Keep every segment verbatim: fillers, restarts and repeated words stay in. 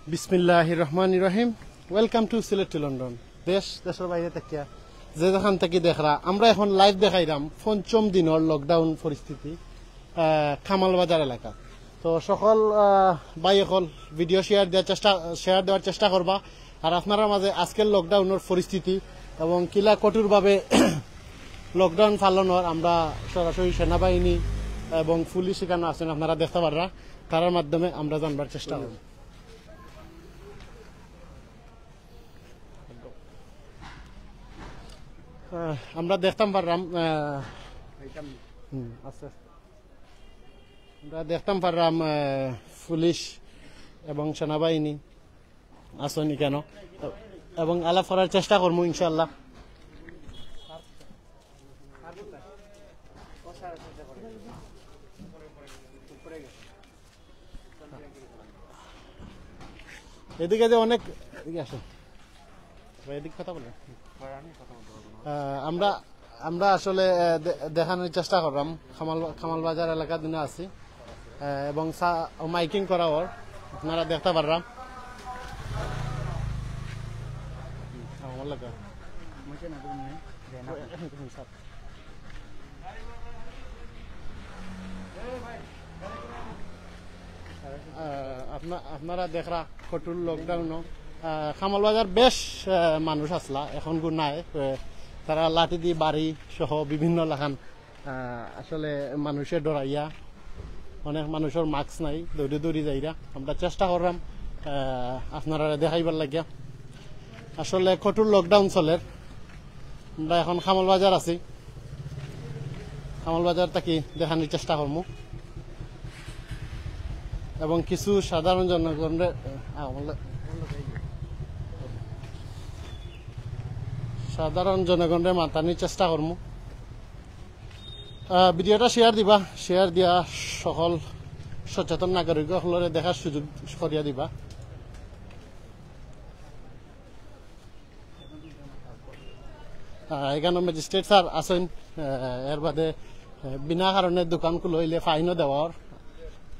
বিসমিল্লাহির রহমানির রহিম। Welcome to Sylhet to London. দেশ, দেশর বাইরে থাকিয়া যে যেখান থাকি দেখরা, আমরা এখন live দেখাইরাম পঞ্চম দিনর lockdown পরিস্থিতি, আহ, কামাল বাজার এলাকা। তো সকল, আহ, ভাই অকল video share দেওয়ার চেষ্টা, share দেওয়ার চেষ্টা করবা। আর আপনারার মাঝে আজকের lockdownর পরিস্থিতি এবং কিলা কঠোরভাবে lockdown পালন অর, আমরা সরাসরি সেনাবাহিনী এবং পুলিশ এখানো আছইন, আপনারা দেখতা পাররা, তারার মাধ্যমে আমরা জানবার চেষ্টা করব। আহ, আমরা দেখতাম পাররাম, আহ, হুম, আস্তে আস্তে। আমরা দেখতাম পাররাম, আহ, পুলিশ এবং সেনাবাহিনী আছইন কেন, এবং আলাপ করার চেষ্টা করমু ইনশাআল্লাহ। এদিকে যে অনেক, এদিকে আসো। ভাই, এদিকে কথা বলো। আহ, আমরা, আমরা আসলে, আহ, দে-, দেখানোর চেষ্টা করলাম কামাল, কামাল বাজার এলাকাত দিনে আছি, আহ, এবং সা-, ও মাইকিং করা অর, আপনারা দেখতা পাররাম। আমার লাগা। আহ, আপনা-, আপনারা দেখরা কঠোর lockdownও, আহ, কামাল বাজার বেশ, আহ, মানুষ আছলা, এখন গু নাই। আহ, তারা লাঠি দি বাড়ি সহ বিভিন্ন লাখান, আহ, আসলে মানুষে ডরাইয়া, অনেক মানুষর mask নাই, দৌড়ি দৌড়ি যাইরা। আমরা চেষ্টা করলাম, আহ, আপনারারে দেখাইবার লাগিয়া। আসলে কঠোর lockdown চলের। আমরা এখন কামাল বাজার আছি, কামাল বাজার থাকি দেখানোর চেষ্টা করমু এবং কিছু সাধারণ জনগণরে, আহ, সাধারণ জনগণরে মাতানির চেষ্টা করমু। আহ, videoটা share দিবা, share দিয়া সকল সচেতন নাগরিক অকলরে দেখার সুযোগ করিয়া দিবা। আহ, এখানো ম্যাজিস্ট্রেট স্যার আছইন, আহ, এর বাদে, আহ, বিনা কারণে দোকান খুলো অইলে ফাইনও দেওয়া অর।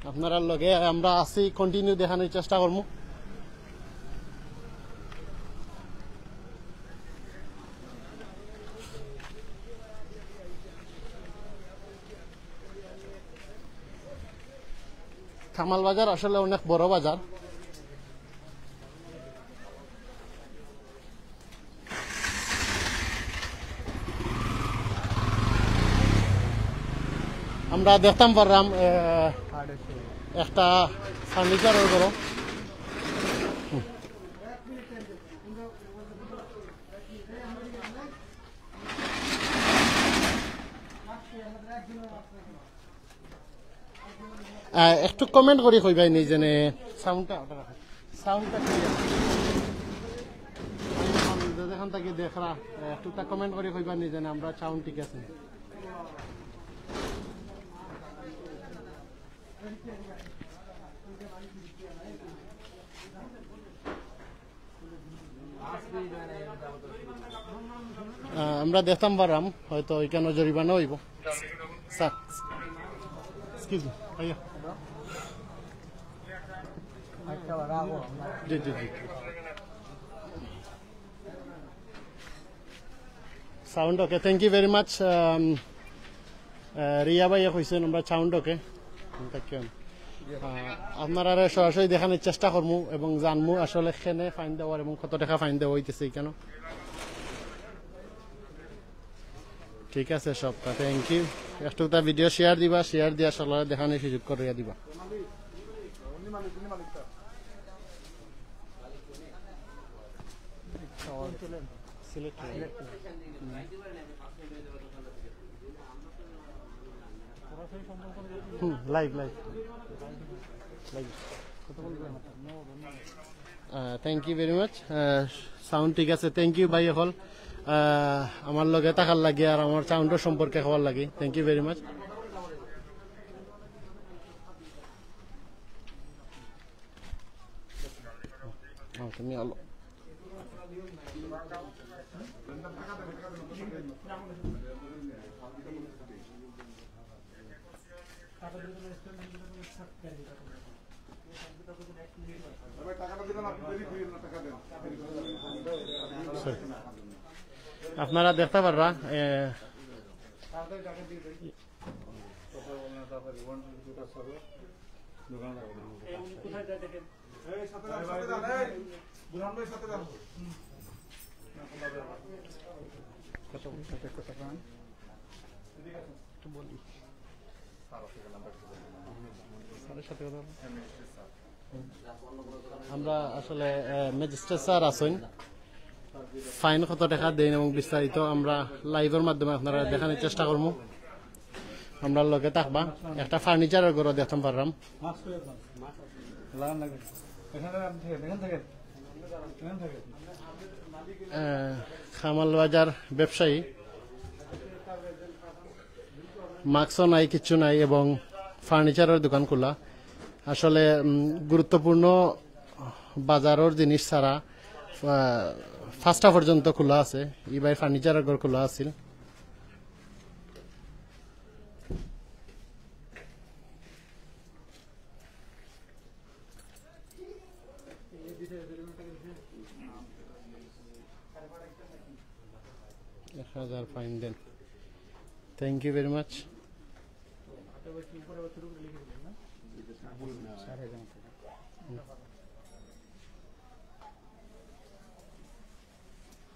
আপনারার লগে আমরা আছি, continue দেখানোর চেষ্টা করমু। কামাল বাজার আসলে অনেক বড় বাজার। আমরা দেখতাম পারলাম, আহ, একটা ফার্নিচারর ঘরো। আহ, একটু comment করি কইবায় নি যেনে সাউন্ডটা, সাউন্ডটা clear। যেখান থাকি দেখরা, আহ, একটু তা comment করি কইবায় নি যেনে আমরা সাউন্ড ঠিক আছে। আহ, আমরা দেখতাম পারলাম, হয়তো এখানো জরিমানা অইবো। স্যার, excuse me, ভাইয়া। জি, জি, জি। Sound okay, thank you very much। আহ, রিয়া ভাইয়া কইছইন আমরা sound okay। Thank you। আহ, আপনারারে সরাসরি দেখানোর চেষ্টা করমু এবং জানমু আসলে কেনে ফাইন দেওয়ার এবং কত টেকা ফাইন দেওয়া অইতেছে এখানো। ঠিক আছে সবটা, thank you। একটু তা video share দিবা, share দিয়া সকলরে দেখানোর সুযোগ করিয়া দিবা। সিলেট। হুম, live, live। Live। Ah, thank you very much। আহ, sound ঠিক আছে, thank you ভাই অকল। আহ, আমার লগে থাকার লাগি আর আমার soundর সম্পর্কে কওয়ার লাগি, thank you very much। আহ, তুমি আলো। আপনারা দেখতা পাররা, এ, আমরা আসলে, আহ, ম্যাজিস্ট্রেট স্যার আছইন, ফাইন কত টাকা দেইন এবং বিস্তারিত আমরা লাইভর মাধ্যমে আপনারারে দেখানির চেষ্টা করমু। আমরার লগে থাকবা। একটা ফার্নিচারর ঘরও দেখতাম পাররাম। আহ, কামাল বাজার ব্যবসায়ী, মাস্কও নাই, কিচ্ছু নাই এবং ফার্নিচারর দোকান খোলা। আসলে, উম, গুরুত্বপূর্ণ বাজারর জিনিস ছাড়া, আহ, পাঁচটা পর্যন্ত খোলা আছে। ইবায় ফার্নিচারর ঘর খোলা আছিল। এক হাজার ফাইন দেন। Thank you very much.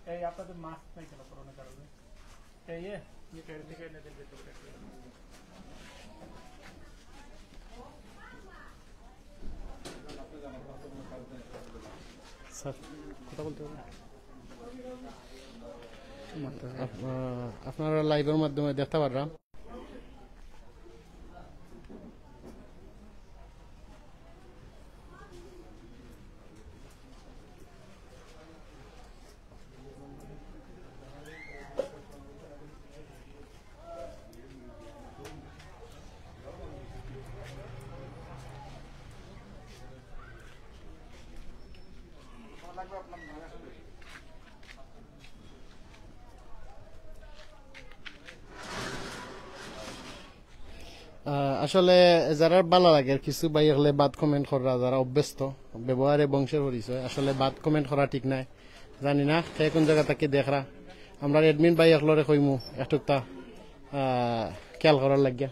এই আপনাদের মাস্ক নাই কেন করোনার কারণে? এই, এ, স্যার, কথা বলতে হবে। আপ-, আহ, আপনারা লাইভর মাধ্যমে দেখতা পাররা। আহ, আসলে যারার ভালা লাগের, কিছু ভাই অকলে bad comment কররা, যারা অভ্যস্ত, ব্যবহারে বংশের পরিচয়, আসলে bad comment করা ঠিক নায়। জানি না কে কোন জাগা থাকি দেখরা, আমরার admin ভাই অকলরে কইমু একটুকটা, আহ, খেয়াল করার লাগিয়া।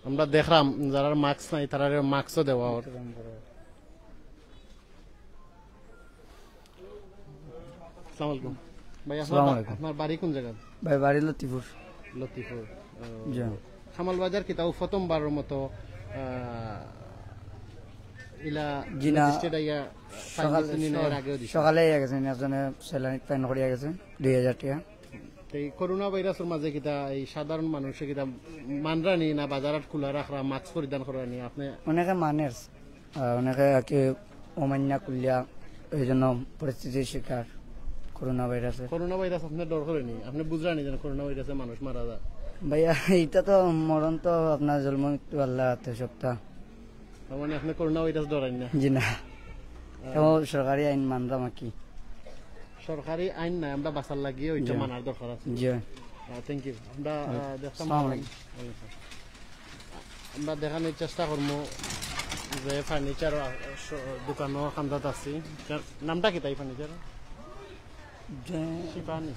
আমরা দেখরাম যারার মাস্ক নাই, তারারে মাস্কও দেওয়া অর। আসসালামু আলাইকুম। ভাই, আপনার আসসালামু বা-, আলাইকুম। আপনার বাড়ি কোন জায়গা? ভাই, বাড়ি লতিপুর। লতিপুর। ও, জি। কামাল বাজার কিতা প্রথমবারর মতো, আহ, ইলা জি না, ম্যাজিস্ট্রেট আইয়া ফাইন সকাল-, দিছইন নি না এর সকাল-, আগেও দিছইন? সকালে আইয়া গেছইন, একজনে চালান ফাইন করিয়া গেছইন দুই হাজার টাকা। তো এই করোনা ভাইরাসর মাঝে কিতা এই সাধারণ মানুষে কিতা মানরা নি না বাজারহাট খোলা রাখরা, মাস্ক পরিধান করা নি? আপনি অনেকে মানের, আর অনেকে আর কি অমান্য করলিয়া, এই জন্য পরিস্থিতির শিকার করোনা ভাইরাসে। করোনা ভাইরাস আপনি ডর করে নি? আপনি বুঝরা নি যেন করোনা ভাইরাসে মানুষ মারা যায়? ভাইয়া, এটা তো মরণ তো আপনার জন্ম মৃত্যু আল্লাহর হাতে সবটা। তার মানে আপনি করোনা ভাইরাস ডরাইন না? জি না। আহ। এখন সরকারি আইন মানলাম আর কি। সরকারি আইন নাই, আমরা বাঁচার লাগিয়ে ওইটা জি। মানার দরকার আছে। জি। আহ, thank you। আমরা, আহ, দেখতাম আসসালামু আলাইকুম। ওয়ালাইকুম আসসালাম। আমরা দেখানির চেষ্টা করমু যে ফার্নিচার, আহ, স-, দোকানও কান্দাত আছি। যার নামটা কিতা এই ফার্নিচার? যে শিপা নি?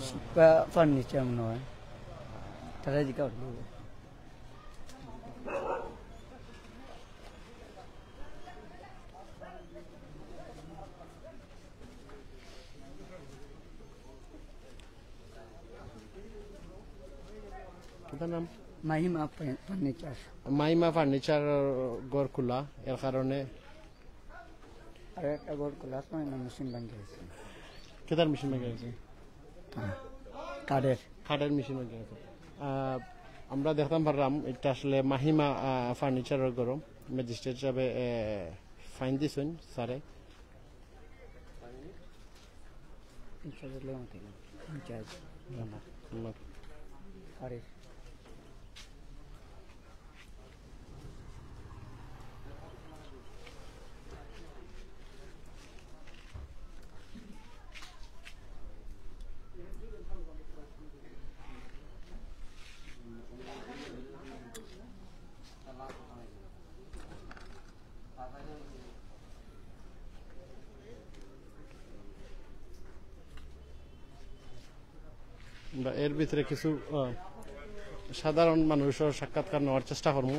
শিপা ফার্নিচার মনে হয়। তারা জিজ্ঞাসা করবো। কিতা নাম? মাহিমা ফার্নি-, ফার্নিচার। মাহিমা ফার্নিচার ঘর খোলা, এর কারণে আর একটা ঘর খোলা আছে, ওই মেশিন ভাঙ্গি গেছে। কিতার মেশিন ভাঙ্গি গেছে? হ্যাঁ, কাঠের। কাঠের মেশিন ভাঙ্গি গেছে। আহ, আমরা দেখতাম পারলাম, এটা আসলে মাহিমা, আহ, ফার্নিচারর ঘর, ম্যাজিস্ট্রেট হিসাবে, আহ, ফাইন দিছইন স্যারে। ইনচার্জ হলে আমাকে, ইনচার্জ। আমার, আমার। আরে। ভিতরে কিছু, আহ, সাধারণ মানুষর সাক্ষাৎকার নেওয়ার চেষ্টা করমু।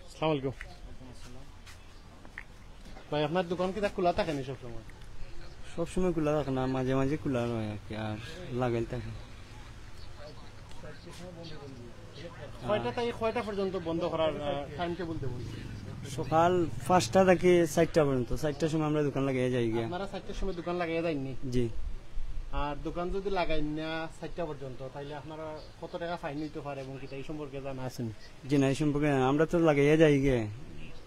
আসসালামু আলাইকুম। ভাই, আপনার দোকান কিতা খোলা থাকে নি সবসময়? সবসময় খোলা থাকে না, মাঝে মাঝে খোলা রয় আর কি, আর লাগাইল থাকে। কয়টা থাকি কয়টা পর্যন্ত বন্ধ করার, আহ, টাইম টেবিল দেবো? সকাল পাঁচটা থাকি চাইরটা পর্যন্ত। চাইরটার সময় আমরা দোকান লাগাইয়া যাইগিয়া। আপনারা চাইরটার সময় দোকান লাগাইয়া যাইন নি? জি। আর দোকান যদি লাগাইন না চাইরটা পর্যন্ত, তাইলে আপনারা কত টেকা ফাইন অইতো পারে এবং কিতা এই সম্পর্কে জানা আছে নি? জি না, এই সম্পর্কে আমরা তো লাগাইয়া যাইগিয়া।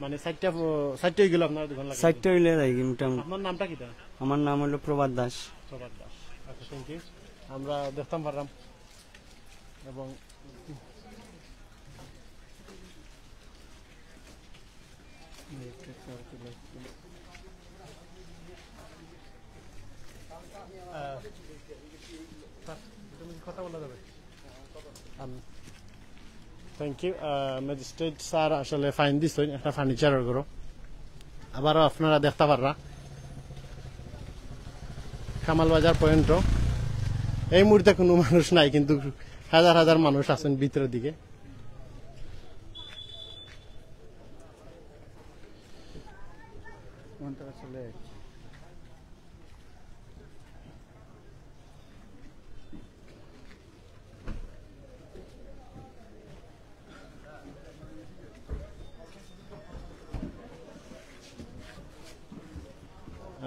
মানে চাইরটা প-, চাইরটা অইগেলো আপনারা দোকান লাগাইয়া? চাইরটা অইলে যাইগি মোটামুটি। আপনার নামটা কিতা? আমার নাম হলো প্রভাত দাস। প্রভাত দাস। আচ্ছা, থ্যাংক ইউ। আমরা দেখতাম পারলাম এবং আহ, স্যার, এটা মধ্যে কথা বলা যাবে? Um, thank you. Ah, magistrate sir আসলে ফাইন দিছইন একটা ফার্নিচারর ঘরো। আবারও আপনারা দেখতা পাররা কামাল বাজার পয়েন্টও এই মুহূর্তে কোনো মানুষ নাই, কিন্তু হাজার হাজার মানুষ আছেন ভিতরের দিকে।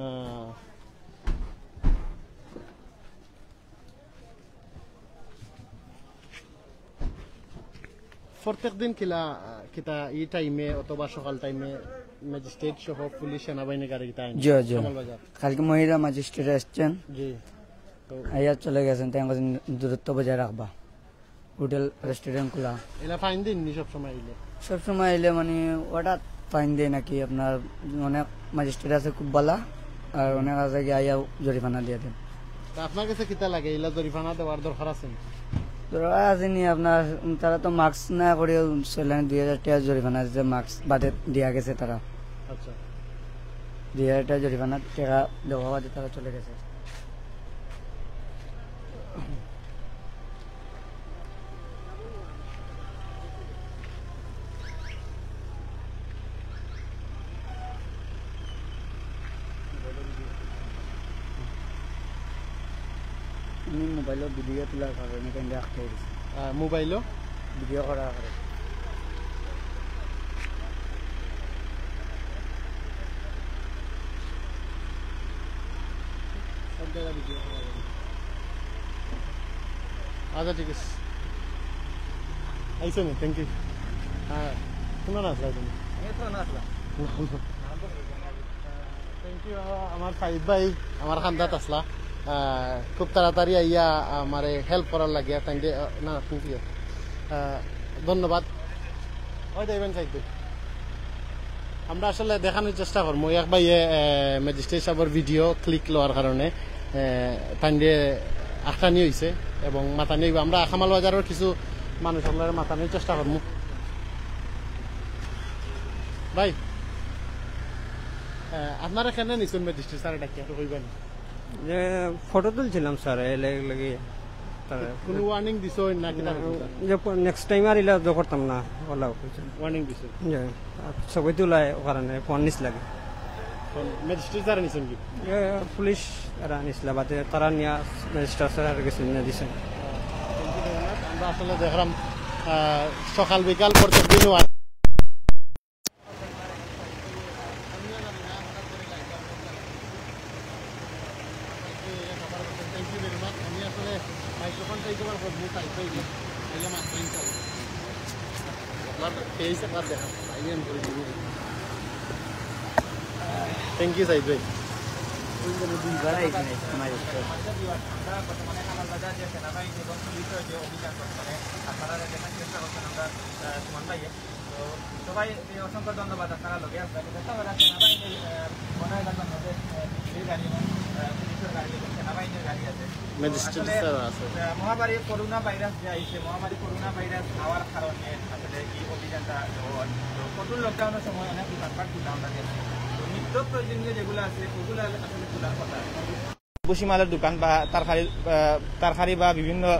আহ, প্রত্যেক দিন কিলা, আহ, কিতা ই টাইমে অথবা সকাল টাইমে ম্যাজিস্ট্রেট সহ পুলিশ সেনাবাহিনী গাড়ি কিতা আইন? জি, জি। কামাল বাজার। কালকে মহিলা ম্যাজিস্ট্রেট আসছেন। জি। তো আইয়া চলে গেছেন, তাই আমাদের দূরত্ব বজায় রাখবা। হোটেল রেস্টুরেন্ট খোলা। এলা ফাইন দিন নি সব সময় আইলে? সব সময় আইলে মানে হঠাৎ ফাইন দেয় নাকি? আপনার অনেক ম্যাজিস্ট্রেট আছে খুব ভালা, আর অনেক আছে কি আইয়া জরিমানা দিয়া দেন। তা আপনার কাছে কিতা লাগে, এলা জরিমানা দেওয়ার দরকার আছে নি? দরকার আছে নি আপনার, তারা তো মাস্ক না করে চলেন, দুই হাজার টাকা জরিমানা দিতে মাস্ক বাদে দিয়া গেছে তারা। আচ্ছা। দুই হাজার টাকা জরিমানা, টাকা দেওয়া বাদে তারা চলে গেছে। আমি মোবাইলো ভিডিও তোলার কারণে কেন আটকে গেছি। আহ, মোবাইলো? ভিডিও করার কারণে। সব জায়গা ভিডিও করা যাবে। আচ্ছা, ঠিক আছে। আইসো নি, থ্যাংক ইউ। হ্যাঁ, শোনা না আসলে তুমি। আমি তো না আসলাম। থ্যাংক ইউ, আমার সাইদ ভাই, আমার খান্দাত আসলা। আহ, খুব তাড়াতাড়ি আইয়া আমারে হেল্প করার লাগিয়া। Thank you. আহ, না, থ্যাংক ইউ। আহ, ধন্যবাদ। ওই দেখবেন সাইদ ভাই। আমরা আসলে দেখানোর চেষ্টা করবো। এক ভাইয়ে, আহ, ম্যাজিস্ট্রেট সাহেবের ভিডিও ক্লিক লওয়ার কারণে, আহ, তাইনরে আটকানি হইছে এবং মাতানি হইব। আমরা কামাল বাজারের কিছু মানুষ আপনারা মাতানোর চেষ্টা করবো। ভাই, আহ, আপনারা কেনে নিছেন ম্যাজিস্ট্রেট স্যার, এটা কি একটু কইবেন? যে ফটো তুলছিলাম স্যার, এই লে-, লেগে তারা কোনো ওয়ার্নিং দিছো না কি তারা? যে প-, নেক্সট টাইম আর ইলা তো করতাম না, ওলা করছে। ওয়ার্নিং দিছো? যে, আর সবাই তুলায় ওখানে ফোন নিস লাগে। কোন ম্যাজিস্ট্রেট স্যার নিছেন কি? এ, পুলিশ এরা নিছিল, বাদে তারা নিয়া ম্যাজিস্ট্রেট স্যার আর গেছে নিয়ে দিছেন। আমরা আসলে দেখলাম, আহ, সকাল বিকাল প্রত্যেক দিনও আর Thank you very much। আমি আসলে মাইক্রোফোন টেক ওভার করবো, তাই তো এই যে, এই যে মাত্র ইন্টারভিউ। আপনার ফেস একবার দেখা, তাই আমি করে দিব। থ্যাংক ইউ, সাইদ ভাই। আমরা বর্তমানে কামাল বাজার যে সেনাবাহিনী এবং পুলিশের যে অভিযান বর্তমানে আপনারা দেখার চেষ্টা করছেন, আমরা, আহ, সুমন ভাইয়ে। তো সবাই এই অসংখ্য ধন্যবাদ আপনারা লগে আসবেন। দেখা হবে সেনাবাহিনীর, আহ, মনে হয় এখন মধ্যে, আহ, গাড়ি এবং, আহ, পুলিশের গাড়ি এবং সেনাবাহিনীর গাড়ি আছে। ম্যাজিস্ট্রেট আসলে, স্যার আছে। আহ, মহামারী করোনা ভাইরাস যে আইছে, মহামারী করোনা ভাইরাস আওয়ার কারণে আসলে এই অভিযানটা দেওয়া হয়। তো কঠোর লকডাউনের সময় অনেক দোকানপাট খুলতাম তাদের। তো নিত্য প্রয়োজনীয় যেগুলো আছে, ওগুলো আসলে খোলার কথা। ভুসিমালের দোকান বা তরকারি, আহ, তরকারি বা বিভিন্ন, আহ,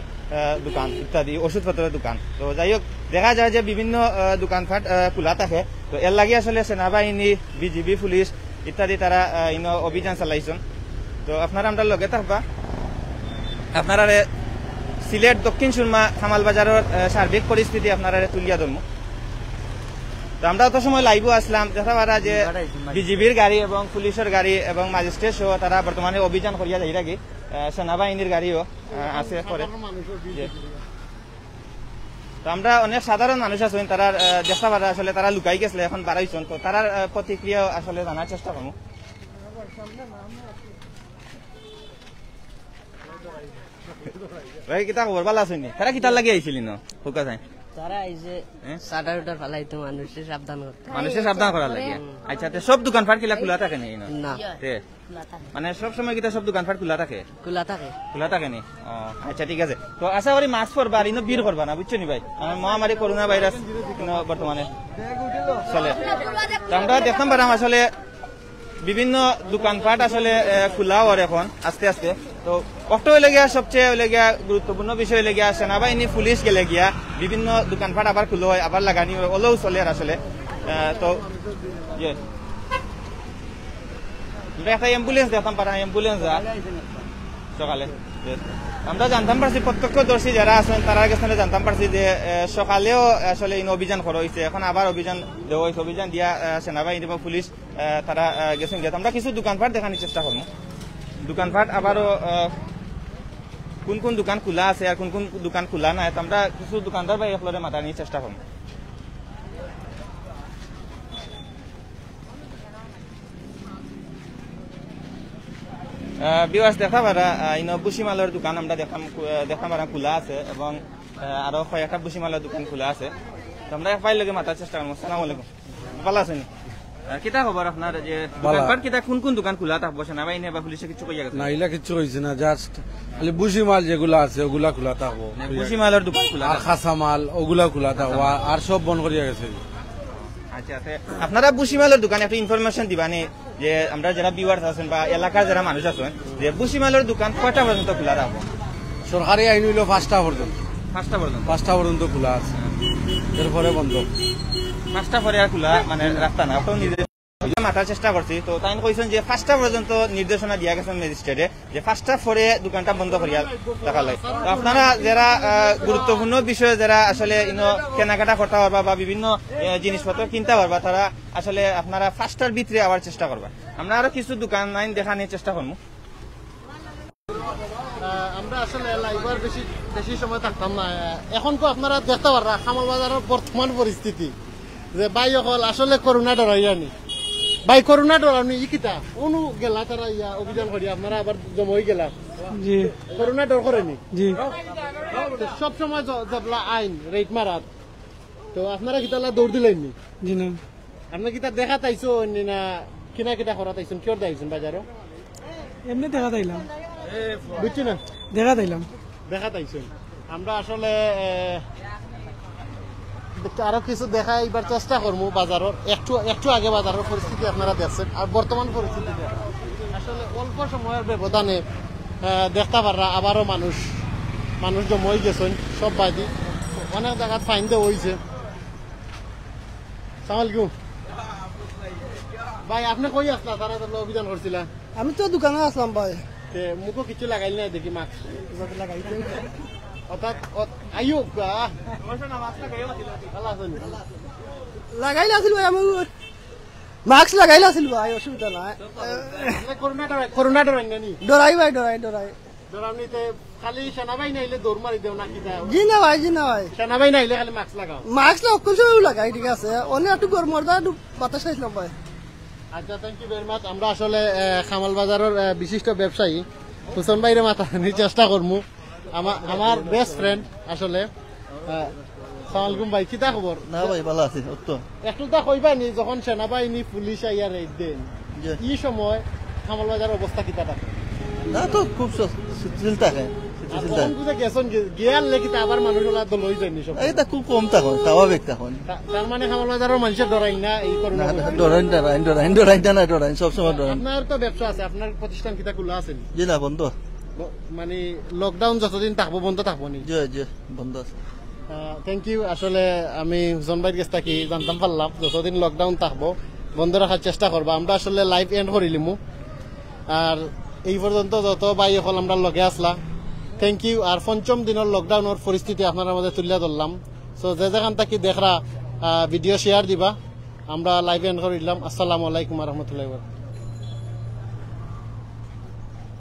দোকান ইত্যাদি, ওষুধপত্রের দোকান। তো যাই হোক, দেখা যায় যে বিভিন্ন, আহ, দোকানপাট, আহ, খোলা থাকে। তো এর লাগি আসলে সেনাবাহিনী, বিজিবি, পুলিশ ইত্যাদি তারা, আহ, ইনো অভিযান চালাইছইন। তো আপনারা আমরার লগে থাকবা, আপনারারে সিলেট দক্ষিণ সুরমা কামাল বাজারের, আহ, সার্বিক পরিস্থিতি আপনারারে তুলিয়া ধরমু। তো আমরা অত সময় লাইভও আসলাম, দেখা পারা যে বিজিবির গাড়ি এবং পুলিশের গাড়ি এবং ম্যাজিস্ট্রেট সহ তারা বর্তমানে অভিযান করিয়া যাইরাগি, আহ, সেনাবাহিনীর গাড়িও, আহ, আছে করে। জি। তো আমরা অনেক সাধারণ মানুষ আছইন, তারা, আহ, দেখা পারা আসলে তারা লুকাই গেছিল, এখন বাড়াইছইন, তো তারার, আহ, প্রতিক্রিয়া আসলে জানার চেষ্টা করমু। ভাই, কিতা খবর? ভালা আছইন নি? তারা কিতার লাগি আইছিল ইনো? হুকা চাই। তারা এই যে হ্যাঁ? শাটার উটার ফালাইতো মানুষরে সাবধান করতে। মানুষরে সাবধান করার লাগি। হুম। আচ্ছা, তে সব দোকানপাট কিলা খোলা থাকে নি ইনো? না। তে? মানে সব সময় কিতা সব দোকানপাট খোলা থাকে? খোলা থাকে। খোলা থাকে নি? ও, আচ্ছা, ঠিক আছে। তো আশা করি মাস্ক পরবা আর ইনো ভিড় করবা না, বুঝছো নি ভাই? কারণ মহামারী করোনা ভাইরাস ইনো বর্তমানে চলে। তো আমরা দেখতাম পারাম আসলে বিভিন্ন দোকানপাট আসলে, এ, খোলা অর এখন আস্তে আস্তে। তো অক্টো অইলে গিয়া সবচেয়ে অইলে গিয়া গুরুত্বপূর্ণ বিষয় অইলে গিয়া সেনাবাহিনী, পুলিশ গেলে গিয়া বিভিন্ন দোকানপাট আবার খুলা অয়, আবার লাগানি অয়, অলাও চলের আসলে। এ, তো ইয়ে, আমরা একটা অ্যাম্বুলেন্স দেখতাম পারা, অ্যাম্বুলেন্স যা সকালে। ইয়ে। আমরা জানতাম পারছি, প্রত্যক্ষদর্শী যারা আছইন তারার গেছ থনে জানতাম পারছি যে, এ, সকালেও আসলে ইনো অভিযান করা অইছে, এখন আবার অভিযান দেওয়া অইছে, অভিযান দিয়া, এ, সেনাবাহিনী বা পুলিশ আহ, তারা, আহ, গেছইন গিয়া। তো আমরা কিছু দোকানপাট দেখানির চেষ্টা করমু। দোকানপাট আবারও, আহ, কোন কোন দোকান খোলা আছে আর কোন কোন দোকান খোলা নাই, তো আমরা কিছু দোকানদার ভাই অকলরে মাতানির চেষ্টা করমু। আহ, viewers, দেখা পারা, আহ, ইনো ভুসিমালর দোকান আমরা দেখতাম, আহ, দেখতাম পারা খোলা আছে এবং, আহ, আরো কয়েকটা ভুসিমালর দোকান খোলা আছে। তো আমরা এক ভাইর লগে মাতার চেষ্টা করমু। আসসালামু আলাইকুম। ভালা আছইন নি? আহ, কিতা খবর আপনার? যে ভালা। দোকানপাট কিতা, কোন কোন দোকান খোলা থাকবো? সেনাবাহিনী বা পুলিশে কিছু কইয়া গেছে? না, ইলা কিচ্ছু কইছে না, just খালি ভুসিমাল যেগুলা আছে, ওগুলা খোলা থাকবো। মানে ভুসিমালর দোকান খোলা আর থাকবো? কাঁচামাল, ওগুলা খোলা থাকবো। কাঁচামাল। আর, আর সব বন্ধ করিয়া গেছে। আচ্ছা, তে আপনারা ভুসিমালর দোকান একটু information দিবা নি, যে আমরা যারা viewers আছইন বা এলাকার যারা মানুষ আছইন, যে ভুসিমালর দোকান কয়টা পর্যন্ত খোলা থাকবো? সরকারি আইন অইলো পাঁচটা পর্যন্ত। পাঁচটা পর্যন্ত? পাঁচটা পর্যন্ত খোলা আছে, এরপরে বন্ধ। পাঁচটা পরে আর খোলা, মানে, রাস্তা না, আপনারা নিজে মাতার চেষ্টা করছি, তো তাইন কইছইন যে পাঁচটা পর্যন্ত নির্দেশনা দিয়া গেছইন ম্যাজিস্ট্রেটে, যে পাঁচটা পরে দোকানটা বন্ধ করিয়া রাখা লাগে। তো আপনারা যারা, আহ, গুরুত্বপূর্ণ বিষয়ে যারা আসলে ইনো কেনাকাটা করতা পারবা বা বিভিন্ন, আহ, জিনিসপত্র কিনতা পারবা, তারা আসলে আপনারা পাঁচটার ভিতরে আওয়ার চেষ্টা করবা। আমরা আরো কিছু দোকান লাইন দেখানির চেষ্টা করমু। আহ, আমরা আসলে লাইভর বেশি, বেশি সময় থাকতাম না। আহ, এখন তো আপনারা দেখতা পাররা কামাল বাজারর বর্তমান পরিস্থিতি, যে ভাই অকল আসলে করোনা ডরাইরা নি। ভাই, করোনা ডরাও নি, ই কিতা? অনু গেলা তারা ইয়া অভিযান করি, আপনারা আবার জমা অই গেলা। জি। করোনা ডর করে নি? জি। তো সব সময় জ-, জবলা আইন রেড মারাত, তো আপনারা কিতা লা দৌড় দিলাইন নি? জি না। আপনি কিতা দেখাত আইছইন নি না কিনা কিতা করাত আইছইন? কিয়র দে আইছইন বাজারো? এমনি দেখাত আইলাম। বুঝছি না? দেখাত আইলাম। দেখাত আইছইন। আমরা আসলে, এ, আরো কিছু দেখাইবার চেষ্টা করমু বাজারর। একটু, একটু আগে বাজারর পরিস্থিতি আপনারা দেখছেন, আর বর্তমান পরিস্থিতি দেখেন। আসলে অল্প সময়র ব্যবধানে, এ, দেখতা পাররা আবারও মানুষ, মানুষ জমা অই গেছইন সব বাদি। অনেক জাগাত ফাইন দেওয়া অইছে। সালাম আলাইকুম। ভাই, আপনি কই আছলা? তারা তো অভিযান করছিলা। আমি তো দোকানো আছলাম ভাই। তে মুখো কিছু লাগাইল না দেখি মাস্ক। অর্থাৎ, অত-, আইও গা। ভালা আছইন? লাগাইল আছিল ভাই, আমি মাস্ক লাগাইল আছিল ভাই, অসুবিধা নাই। আপনি করোনা ডরাই, করোনা ডরাই না নি? ডরাই ভাই, ডরাই, ডরাই। ডরানিতে খালি সেনাবাহিনী আইলে দৌড় মারি দেও না কিতা? জি না ভাই, জি না ভাই। সেনাবাহিনী আইলে খালি মাস্ক লাগাও। মাস্ক না, অকল সময় লাগাই, ঠিক আছে। অনে একটু গরম অর দা, একটু বাতাস খাইছিলাম ভাই। আচ্ছা, thank you very much। আমরা আসলে, আহ, কামাল বাজারর, আহ, বিশিষ্ট ব্যবসায়ী হুসেন ভাইরে মাতানির চেষ্টা করমু। আমা-, আমার best friend আসলে। আহ, সালাম আলাইকুম ভাই, কিতা খবর? না ভাই, ভালা আছি, অত। একটু তা কইবা নি, যখন সেনাবাহিনী, পুলিশ আইয়া রেড দেন, জি। ই সময় কামাল বাজার অবস্থা কিতা থাকে? না তো খুব স- স্থিতিশীল থাকে, স্থিতিশীল থাকে। বুঝে গেছেন গিয়ার লেখিতে আবার মানুষ ওলা দল হয়ে যায়নি সব। এটা খুব কম তখন, স্বাভাবিক তখন। তা- তার মানে কামাল বাজারের মানুষের ডরাই না এই করোনা না, মহামারী? ডরাইন, ডরাইন, ডরাইন, ডরাইন, ডরাইন, ডরাইন, সবসময় ডরাইন। আপনার তো ব্যবসা আছে, আপনার প্রতিষ্ঠান কিতা খোলা আছে নি? জি না, বন্ধ। ব- মানে লকডাউন যতদিন থাকবো বন্ধ থাকবো নি? জি, জি, বন্ধ আছে। Thank you. আসলে আমি হুসন ভাইর গেছ থাকি জানতাম পারলাম যতদিন লকডাউন থাকবো বন্ধ রাখার চেষ্টা করবা। আমরা আসলে লাইভ এন্ড করিলিমু। আর এই পর্যন্ত যত ভাই অকল আমরা লগে আসলা, থ্যাংক ইউ। আর পঞ্চম দিনের লকডাউনের পরিস্থিতি আপনারা মাঝে তুলিয়া ধরলাম। সো যে যেখান থাকি দেখরা ভিডিও শেয়ার দিবা। আমরা লাইভ এন্ড করিলাম। আসসালামু আলাইকুম রহমতুল্লাহ।